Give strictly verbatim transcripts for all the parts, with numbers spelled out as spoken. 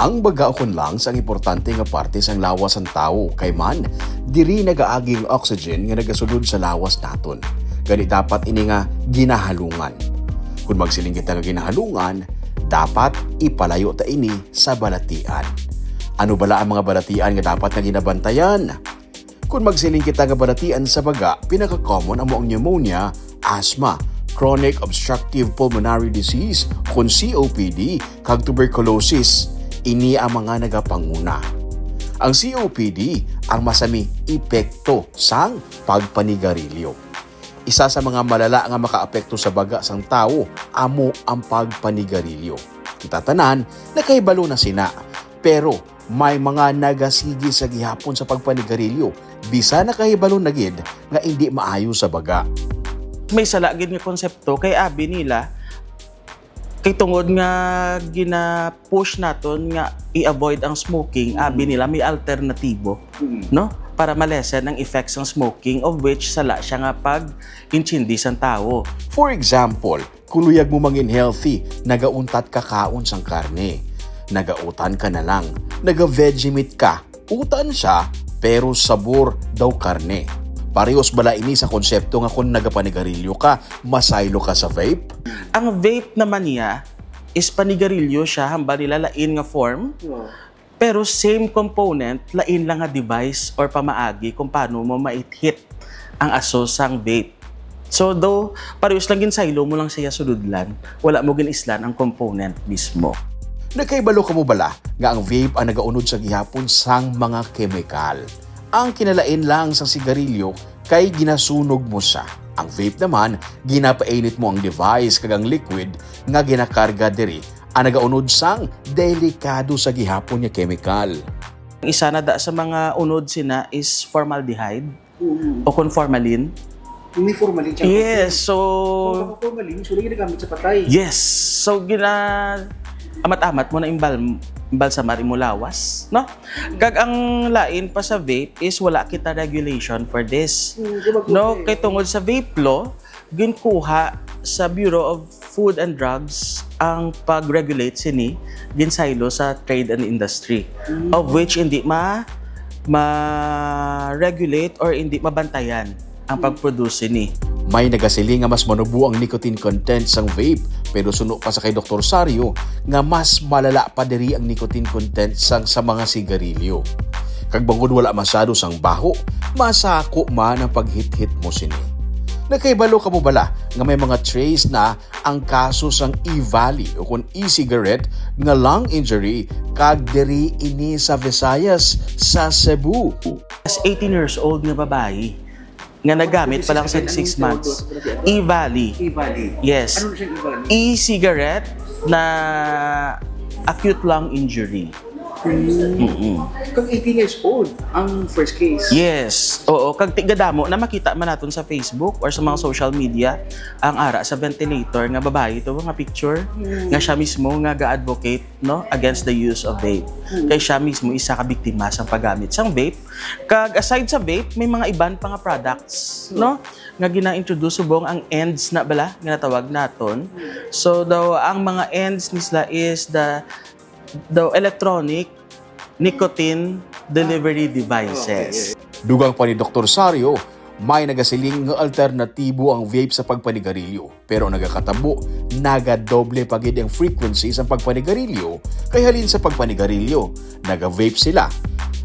Ang baga ukon lungs ang importante nga parte sang lawas sang tawo, kay man, diri nagaagi ang oxygen nga nagasulod sa lawas naton. Gani dapat ini nga ginahalungan. Kon magsiling kita nga ginahalungan, dapat ipalayo ta ini sa balatian. Ano bala ang mga balatian nga dapat nga ginabantayan? Kon magsiling kita nga balatian sa baga, pinaka-common amo ang pneumonia, asthma, chronic obstructive pulmonary disease, kon C O P D, kag tuberculosis. Ini ang mga nagapanguna. Ang C O P D ang masami epekto sang pagpanigarilyo. Isa sa mga malala nga makaapekto sa baga sang tawo amo ang pagpanigarilyo. Kita tanan nakahibalo na sina, pero may mga nagasigi sa gihapon sa pagpanigarilyo, bisan nakahibalo na gid nga indi maayo sa baga. May sala gid nga konsepto kay abi nila, kay tungod nga gina-push naton nga i-avoid ang smoking, Mm. abi nila may alternatibo, Mm. no? Para ma-lessen ang effects ng smoking, of which sala siya nga pag-intindi sang tawo. For example, kung luyag mo mangin healthy, nagauntat ka kaon sang karne. Nagautan ka na lang. Naga-veggie meat ka. Utan siya, pero sabor daw karne. Parehos bala ini sa konsepto nga kung nagapanigarilyo ka, masaylo ka sa vape? Ang vape naman niya is panigarilyo siya, hambal nila lain nga form, Wow. pero same component, lain lang nga device or pamaagi kung paano mo ma-hit ang aso sang vape. So, though, parehas lang, ginsaylo mo lang siya sulodlan, wala mo gin-islan ang component mismo. Nakahibalo kamo bala nga ang vape ang nagaunod sa gihapon sang mga kemikal? Ang kinalain lang sa sigarilyo kay ginasunog mo siya. Ang vape naman, ginapainit mo ang device kag ang liquid nga ginakarga diri ang nagaunod sang delikado sa gihapon nga kemikal. Isa na da sa mga unod sina is formaldehyde Mm. o kon formalin. May formalin siya. Yes, so Kung baka formalin, usually ginagamit sa patay. Yes. So, gina-, amat-amat mo na imbal-, imbalsamar imo lawas, no? Kag ang lain pa sa vape is wala kita regulation for this. Mm, di ba, No, good, eh? Kay tungod sa vape law, ginkuha sa Bureau of Food and Drugs ang pag-regulate sini, ginsaylo sa Trade and Industry, Mm. of which hindi ma-, ma-regulate or hindi mabantayan ang Mm. pag-produce sini. May nagasiling nga mas manubo ang nicotine content sang vape, pero suno pa sa kay Doktor Sario nga mas malala pa diri ang nicotine content sang sa mga sigarilyo. Kag bangod wala masyado sang baho, masako man ang paghithit mo sini. Nakahibalo kamo bala nga may mga trace na ang kaso sang e-valley o kon e-cigarette nga lung injury, kag diri ini sa Visayas, sa Cebu? As eighteen years old nga babayi nga nagamit pa lang sa six months. E-valley. E-valley. Yes. Ano siya, e-valley? E-cigarette na acute lung injury. Mm. Mm-mm. Kag eighteen years old ang first case. Yes. Oo, kag tigadamo na makita man naton sa Facebook or sa mga social media ang ara sa ventilator nga babayi to nga picture Mm. nga siya mismo nga ga-advocate, no, against the use of vape. Mm. Kay siya mismo isa ka biktima sang paggamit sang vape. Kag aside sa vape, may mga iban pa nga products, Mm. no, nga gina-introduce subong ang ends na bala nga natawag naton. Mm. So daw ang mga ends nisla is the daw electronic nicotine delivery devices. Okay. Dugang pa ni Doktor Sario, may nagasiling nga alternatibo ang vape sa pagpanigarilyo, pero nagakatabo, nagadoble pa gid ang frequency sa pagpanigarilyo kay halin sa pagpanigarilyo. Naga-vape sila,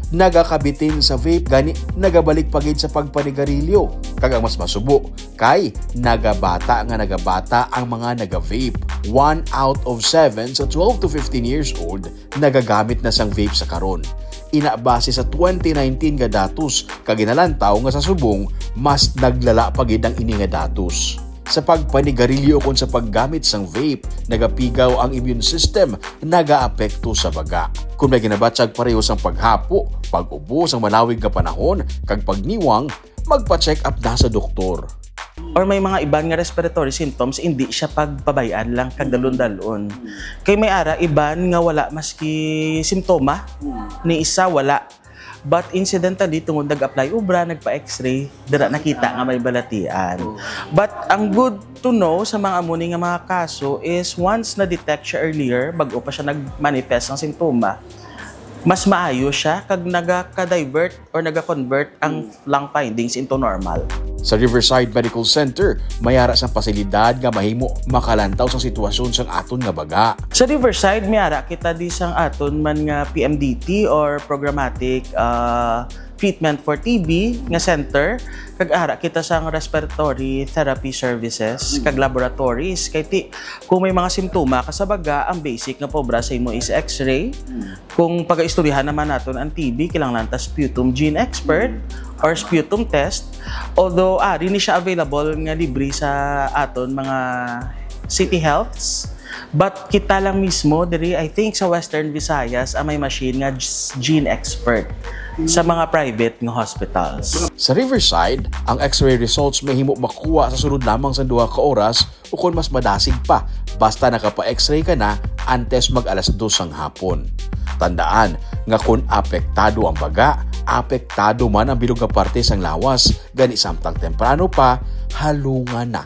nagakabitin sa vape, gani nagabalik pa gid sa pagpanigarilyo. Kag ang mas masubo, kay nagabata nga nagabata ang mga naga-vape. One out of seven sa twelve to fifteen years old nagagamit na sang vape sa karon. Ina base sa twenty nineteen nga datos, kag ginalantaw nga sa subong mas naglala pa gid ang ini nga datos. Sa pagpanigarilyo ukon sa paggamit sang vape, nagapigaw ang immune system, nagaapekto sa baga. Kung may ginabatyag pareho sang paghapo, pag-ubo sang malawig nga panahon, kag pagniwang, magpa-check up na sa doktor. or may mga iban nga respiratory symptoms, hindi siya pagpabay-an lang kag dalon-dalon. Kay may ara iban nga wala maski simptoma, ni isa wala. But incidentally, tungod nag-apply obra, nagpa-X-ray, dira nakita nga may balatian. But ang good to know sa mga amo ni nga mga kaso is once na-detect siya earlier, bag-o pa siya nag-manifest ang simptoma, mas maayo siya kag nagaka-divert or naga-convert ang lung findings into normal. Sa Riverside Medical Center, may ara sang pasilidad nga mahimo makalantaw sa sitwasyon sang aton nga baga. Sa Riverside, may ara kita di sang aton man nga P M D T or Programmatic uh, Treatment for T B nga center, kag ara kita sang respiratory therapy services kag laboratories. Kay ti, kung may mga simptoma ka sa baga, ang basic nga paobra sa imo is X-ray. Kung pagaistoryahan naman naton ang T B, kinahanglan ta sputum gene expert or sputum test. Although ari ni siya available nga libre sa aton mga city healths, but kita lang mismo diri, I think, sa Western Visayas ang may machine nga gene expert sa mga private nga hospitals. Sa Riverside, ang X-ray results mahimo makuha sa sulod lamang sa duha ka oras ukon mas madasig pa, basta nakapa-X-ray ka na antes mag alas dos sang hapon. Tandaan nga kon apektado ang baga, apektado man ang bilog nga parte sang lawas, gani samtang temprano pa, halungan na